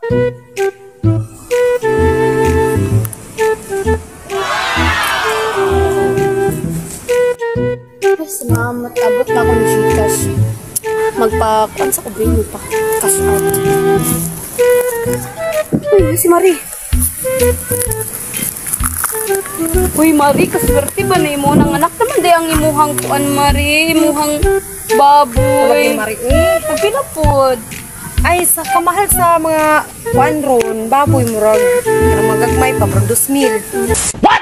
Ay, salamat. Abot na akong Gcash. Magpa-kuan sa kubrino pa. Cash out. Uy, si Marie. Uy, Marie, kaswerte ba na imo nang anak naman di ang imuhang kuan, Marie, imuhang baboy. Marie, eh. Pagpila pod. Ay, sa kamahal sa mga kuan ron, baboy murag kanang magagmay pa murag 2,000. What?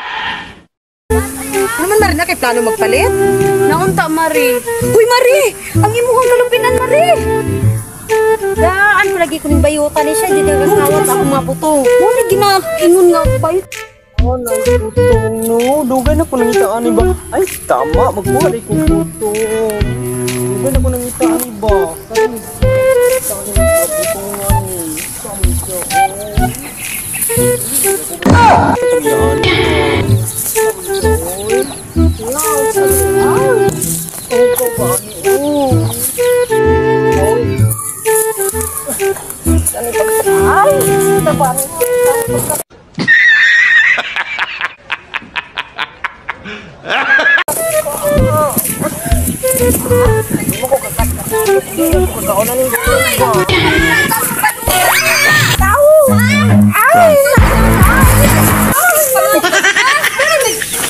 Ano man Marie na kay plano magpalit? Naunta, Marie. Uy, Marie, ang imuhang kalupinan, Marie. Da, ano lagi ko ning bayutan ni siya, di daw nasawat sa akong mga buto. Wala ginaingon nga bayot. Oh, nang putong no. Dugay na ko nangitaan ni ba? Ay, tama. Magkuha na ko putong. Dugay na ko nangitaan ni ba? Karon, sa ni putong nga ni. Sama siya, oh. Yan. Oh, ko ba ni? Oh. Ay, taban.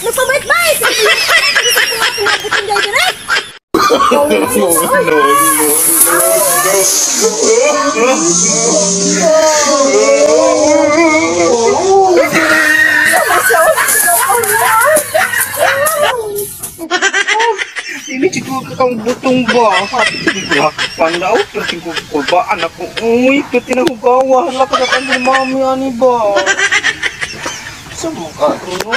Nagpabait-bait! No, no, no. Dili siguro ka kang butong ba? Happy siguro pandaw, pero tingko kulbaan ako. Uy, pero tinahugawa. Hala ka na kami mami, ani ba? Sa mukha ko, no?